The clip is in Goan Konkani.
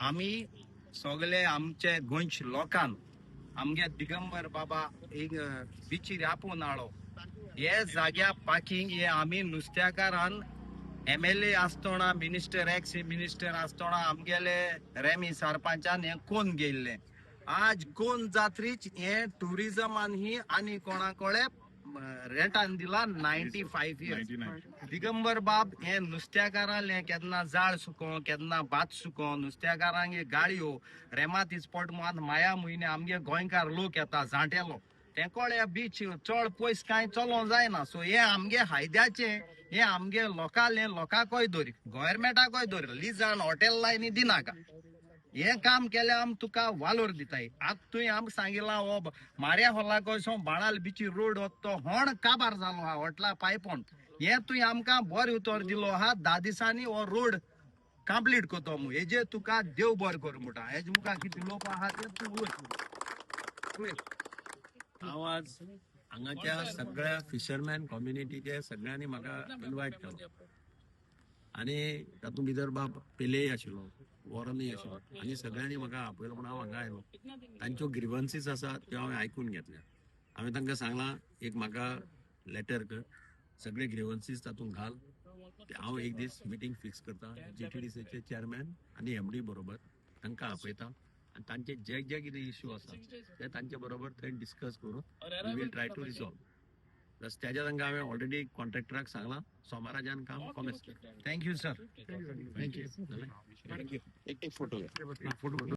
आमी सगळे आमचे गोंयचे लोकांक आमगे दिगंबर बाबा एक बिचीर आपोवन हाडलो. हे जाग्या पार्किंग हे आमी नुस्त्याकारान एमएलए आसतना, मिनिस्टर, एक्स मिनिस्टर आसतना आमगेले रेमी सरपंचान हे कोण गेल्ले. आज कोण जात्रीच हे टुरिझमान ही आनी कोणा रेंटान दिला 95 इयर्स. दिगंबर बाब हे नुस्त्याकारांले केन्ना जाळ सुको, केन्ना भात सुको, नुस्त्याकारांक हे गाळयो रेमात स्पॉट मात माया म्हयने आमगे गोंयकार लोक येता जाणटेलो ते कळ्या बीच चड पयस कांय चलोंक जायना. सो हे आमगे फायद्याचे, हे आमगे लोकाले, लोकांकय दवरी, गव्हर्मेंटाकय दवरी. लिजान हॉटेल लायनी दिनाका. हे काम केल्यार आम तुका वालोर दिताय. आतां तुवें आमकां सांगिलां, हो मार्या होलाको बाणाल बिची रोड तो होण काबार जालो आहा हॉटला पायपोन. हे तुवें आमकां बरें उतर दिलो आहा, 10 दिसांनी हो रोड कंप्लीट करतो मु. हेजे तुका देव बरें करूं म्हणटा. हेजे मुखार कितें उलोवपा आहा तें तूं उलय. हांव आज हांगाच्या सगळ्या फिशरमॅन कम्युनिटीचे सगळ्यांनी म्हाका इनवायट केलो आनी तातूंत भितर बाब पेलेय आशिल्लो, वॉरनूय आशिल्लो आनी सगळ्यांनी म्हाका आपयलो म्हूण हांव हांगा आयलो. तांच्यो ग्रिवन्सीस आसा त्यो हांवें आयकून घेतल्या. हांवें तांकां सांगलां, एक म्हाका लेटर कर, सगळे ग्रिवन्सीस तातूंत घाल. ते हांव एक दीस मिटींग फिक्स करता जीटीडीसीचे चेअरमॅन आनी एमडी बरोबर, तांकां आपयता आनी तांचे जे जे कितें इश्यू आसा ते तांचे बरोबर थंय डिस्कस करून we will try to resolve. Plus त्याच्या तांकां हांवें ऑलरेडी कॉन्ट्रॅक्टराक सांगलां, सोमाराच्यान काम कॉमेन्स कर. Thank you sir. Thank you. एक एक फोटो. फोटो.